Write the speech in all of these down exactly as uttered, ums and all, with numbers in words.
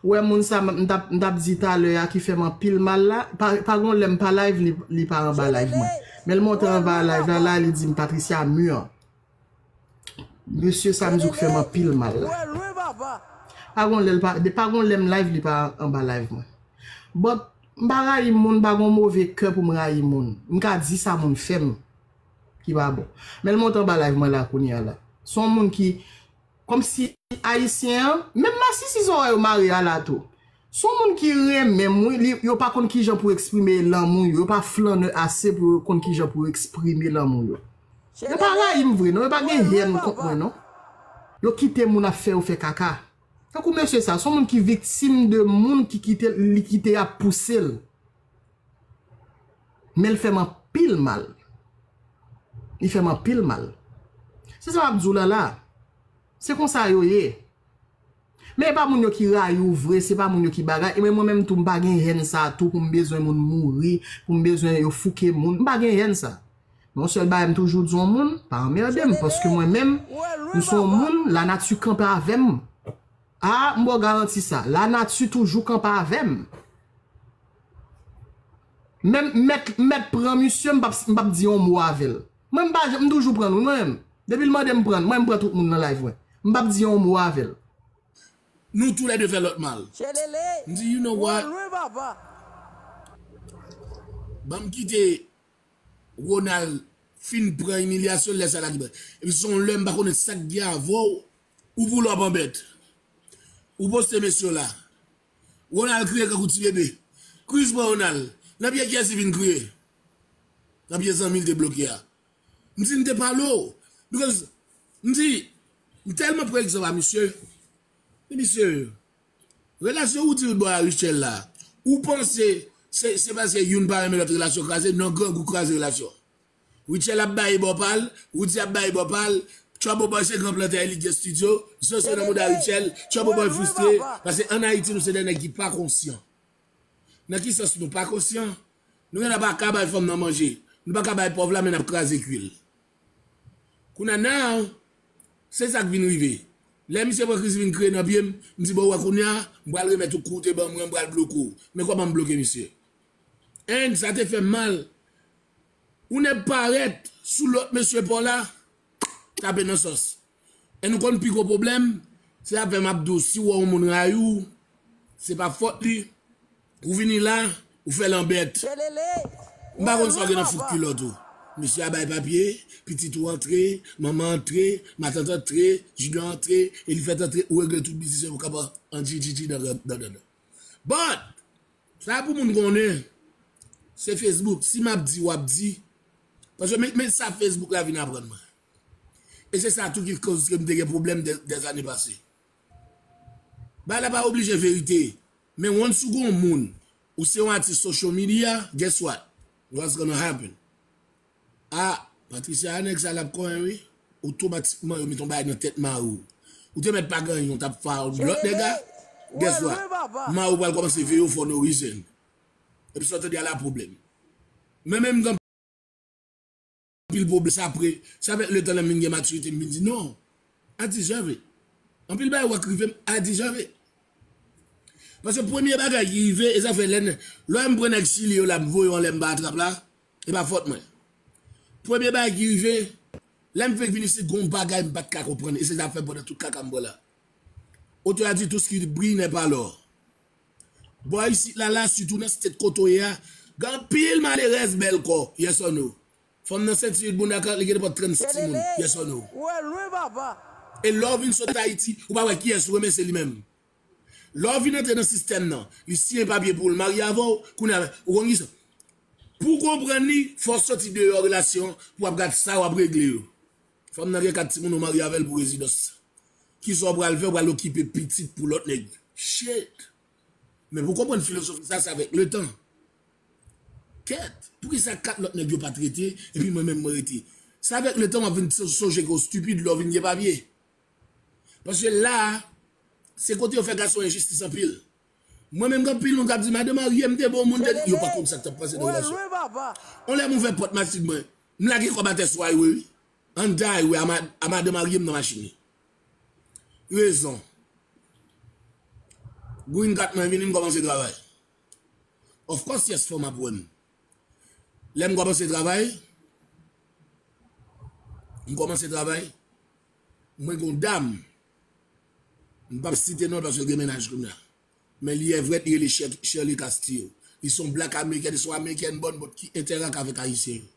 Ou wè moun sa m t ap, m t ap di talè a ki fè m anpil mal la, pa, pa gon lè m pa live, li, li pa anba live mwen. Men l monte anba live la, la, li di m Patricia mur. Mesye sa m di w k fè m anpil mal la. Pa gon lè l pa, de pa gon lè m live, li pa anba live mwen. But, m pa rayi moun, m pa gon move kè pou m rayi moun. M ka di sa moun fè m ki pa bon. Men l monte anba live mwen la kounye a la. Se yon moun ki, kòmsi ayisyen an, menm masisi zòrèy yo mare a la tou. Se yon moun ki renmen m, wi, li, yo pa konn kijan pou eksprime lanmou yo, yo pa flannè ase pou yo konn kijan pou yo eksprime lanmou yo. Yo pa rayi m vre, non, yo pa gen hèn kont mwen, non. Yo kite moun ap fè yo fè kaka. Tankou mesye sa, se yon moun ki viktim de moun ki kite, li kite ap pouse l. Men l fè m anpil mal. Li fè m anpil mal. Se sa m ap di w la la. Se konsa yo ye. Men e pa moun yo ki rayi w vre, se pa moun yo ki bagay. E mwen, mwen menm tou, m pa gen hèn sa a tou pou m bezwen moun mouri, pou m bezwen yo fouke moun. M pa gen hèn sa. Men yon sèl bagay m toujou di yon moun, pa anmède m, paske mwen menm, m se yon moun, lanati kanpe avè m. A, m ba w garanti sa, lanati toujou kanpe avè m. Menm mèt, mèt pran misye, m p ap, m p ap di yon mo avè l. Mwen, m pa janm, m toujou pran l, wi, mwen menm. Depi l mande m pran l, mwen, m pran tout moun nan live mwen. M p ap di yon mo avè l. Nou toulède fè lòt mal. M di, you know what? Ban m kite Ronald fin pran imilyasyon lè sa la ki pran. Epi se yon lè m pa konnen sa k gen avè w, ou pou lòp anbèt. Ou poste mesye w la. Ronald kriye kankou ti bebe. Chris pran Ronald. Nan pye kiyès li vin kriye? Nan pye zanmi l te bloke a. M di m te pale w. Because m di, m tèlman pran egzanp a misye. Men misye, relasyon Roody Roodboy a Rutshelle la, ou panse se, se paske youn pa renmen lòt relasyon kraze? Non, grangou kraze relasyon. Rutshelle ap bay bò pa l, Roody ap bay bò pa l, Trouble Boy se gran plantè, li gen studio, Zozo nan mouda Rutshelle, Trouble Boy fristre, paske ann Ayiti nou se de nèg ki pa konsyan. Nan ki sans nou pa konsyan? Nou genlè pa ka bay fanm nan manje. Nou pa ka bay pòv la, men n ap kraze kwi l. Kounye a, now, se sa k vin rive. Lè misye pran Chris vin kriye nan pye m, m di, bon, ou wè kounye a, m pral remèt ou kou w te ban mwen, m pral bloke w. Men kòman m bloke misye? And sa te fè m mal. Ou nèk parèt sou lòt mesye pa w la, tape nan sòs. E nou konn pi gwo pwoblèm, se avè m ap di w, si w wè yon moun rayi w, se pa fòt li, ou vini la, ou fè l anbèt. M pa konn sa w gen nan fout kilòt ou. Mesye a bay papye, pitit ou antre, manman antre, matant antre, Junior antre, Elifèt antre, ou regle tout biznis yo, ou kapab an djidjidji nan, nan, nan, nan. But, sa pou moun konnen, se Facebook. Si m ap di, w ap di. Paske men, men sa Facebook la vin aprann mwen. E se sa tou ki koz ke m te gen pwoblèm dè, dèzane pase. Bagay la pa oblije verite. Men once ou gon moun, ou se yon atis social media, guess what? What's gonna happen? A, Patricia a nèg sa l ap konyen wi. Otomatikman yo met yon bagay nan tèt mari w. Ou te mèt pa gen anyen, w t ap fè yon lòt nèg a. Guess what? Mari w pral kòmanse veye w for no reason. Epi sa w tande a la pwoblèm. Men menm gen anpil pwoblèm sa apre, se avèk letan lè m vin gen matirite m vin di non. I deserve it. Anpil bagay w ap rive m, I deserve it. Paske premye bagay ki rive, e sa fè lè n, lè m pran nèg Chili yo la, m voye yo anlè m pa atrap la, e pa fòt mwen. Premye bagay ki rive, lè m fèk vin isit, gon bagay m pa t ka konprann, e se sa fè m pandan tout kaka m bwè la. Auteur a dit tout ce qui brille n'est pas l'or. Bò isit la, la, sitou nan state kote w ye a, gen anpil malerèz bèl kò, yes or no? Fanm nan senti vid bounda kalòt, li gen nenpòt trannsis timoun, yes or no? E lè w vin sot Ayiti, ou pa wè kiyès ou renmen, se li menm. Lè w vin antre nan sistèm nan, li siyen papye pou l marye avè w, kounye a, ou konn kisa? Pou w konprann li, fò w soti deyò relasyon an, pou w ap gad sa w ap regle yo. Fanm nan gen kat timoun ou marye avè l pou rezidans. Kisa w pral fè? W pral okipe pitit pou lòt nèg. Shit! Men pou w konprann filozofi sa, se avèk letan. Kèt, poukisa kat lòt nèg yo pa t rete, epi mwen menm mwen rete? Se avèk letan w ap vin so-, sonje ke w stipid lè w vin gen papye. Paske la a, se kote yo fè gason enjistis anpil. Mwen menm, gen anpil moun k ap di, madan marye m te bon moun, te, yo pa konn sa k t ap pase nan relasyon. On lè m ouvè pòt machin mwen, m lage kòb atè sou highway wi. Ann highway a ma-, a madan marye m nan machin li. Rezon. Green card mwen vini, m kòmanse travay. Of course, yes, fanm ap wè m. Lè m kòmanse travay, m kòmanse travay, mwen gon dam, m p ap site non l paske l gen mennaj kounye a. Men li evre, li rele Shir-, Shirley Castillo. Li se yon black American, li se yon American born, but ki enterak avèk Ayisyen yo.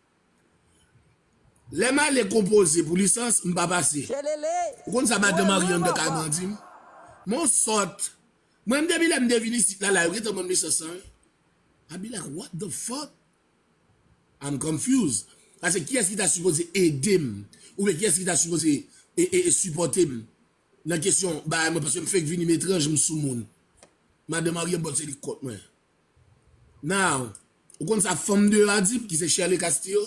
Lè m ale konpoze pou lisans, m pa pase. Ou konn sa madan Marie Anne de Caïman di m? Mon sòt. Mwen, depi lè m te vin isit la, la, yo gentan ban m lisans lan, wi. I be like, what the fuck? I'm confused. Paske kiyès ki ta sipoze ede m? Oubyen kiyès ki ta sipoze e, e, e sipòte m nan kesyon bagay mwen? Paske m fenk vini, m etranj, m sou moun. Madan Marie Anne Bond se li k kont mwen. Now, ou konn sa fanm deyò a di m, ki se Shirley Castillo?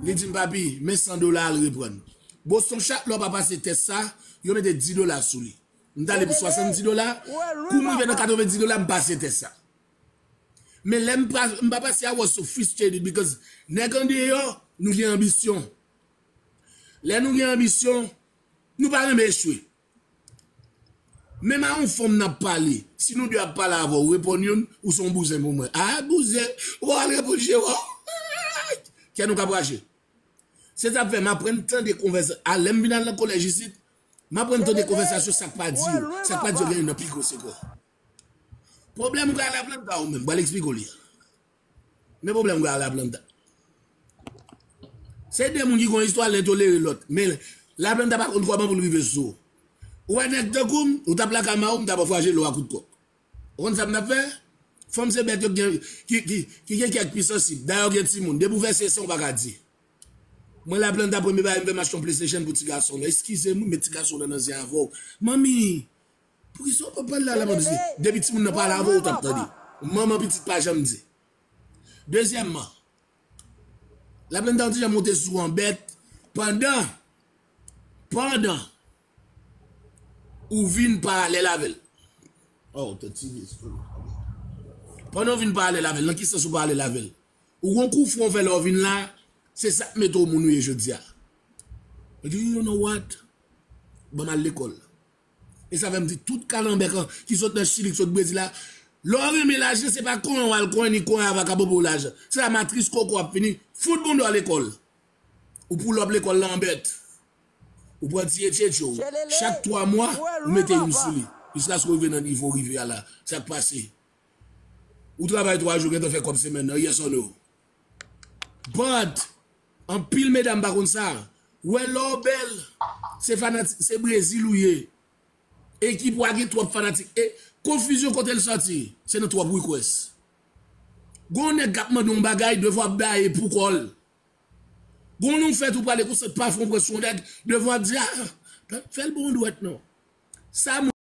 Li di m, papi, men san dola al reprann. Boston chak lè w pa pase tès sa, yo mete dis dola sou li. M t ale pou swasanndis dola, kou m rive nan katrevenndis dola, m pase tès sa. Men lè m pa, m pa pase, I was so frustrated because nèg andeyò, nou gen anbisyon. Lè nou gen anbisyon, nou pa renmen echwe. Menm a yon fanm n ap pale, si nou de ap pale avè w, reponn youn, ou se yon bouzen pou mwen. A, bouzen, ou pa al reponn Jewò. Kè nou ka raje. Se sa k fè m aprann tande konvèsa-, a, lè m vin al nan kolèj isit, m aprann tande konvèsasyon sa k pa di yo. Sa k pa di yo gen youn nan pi gwo sekrè. Pwoblèm ou gen a Laplanta ou menm, m pral eksplike w li. Men pwoblèm ou gen a Laplanta. Se de moun ki gon istwa, l entolere lòt. Men Laplanta pa konn kòman pou l rive sou ou. Ou wè nèg tankou m, ou t ap lakay mari w, m t ap anfwaje l ou a kout kòk. Ou konn sa m t ap fè? Fanm se bèt yo ki gen, ki, ki, ki gen kè k pi sansib. Dayè w gen timoun. Depi w vèse san, w pa ka di. Mwen Laplanta, premye bagay m fè, m achte yon PlayStation pou ti gason m. Eskize m, wi, men ti gason w nan nan zen avè w. Manmi, poukisa w pa pale la, la, manmi? Depi timoun nan pale avè w, w t ap tande. Manman pitit pa janm di. Dezyèmman, Laplanta, ou deja monte sou an bèt pandan, pandan ou vin paralèl avè l. Oh, tèt sivye. Pandan ou vin paralèl avè l, nan ki sans ou paralèl avè l? Ou gon kou fwon fè lè w vin la, se sa k mete w moun ou ye jodi a. But you know what? Ban m al lekòl. E sa fè m di tout kalanbè k, ki sot nan Chili, ki sot Brezil la, lè w renmen lajan, se pa konyen w al konyen ni konyen a vakabon pou lajan. Se la matris koko ap fini, fout bouda w lekòl. Ou pull up lekòl la an bèt. Ou pran ti etchetcho w. Chak twa mwa, ou mete youn sou li. Jiskaske w rive nan nivo w rive a la. Sa k pase? Ou travay twa jou, gentan fè kòb semèn nan, yes or no? But, anpil medam pa konn sa. Wè lè w bèl, se fanatik, se Brezil ou ye. Ekip ou a gen twòp fanatik. E konfizyon kote l sòti? Se nan twòp request. Gon nèg k ap mande yon bagay, devwa ap bay pou kò l. Gon nou fèt ou prale konsa pa fè yon pran sou yon nèg, devwa ap di, ah, fè l bon dwèt non. Sa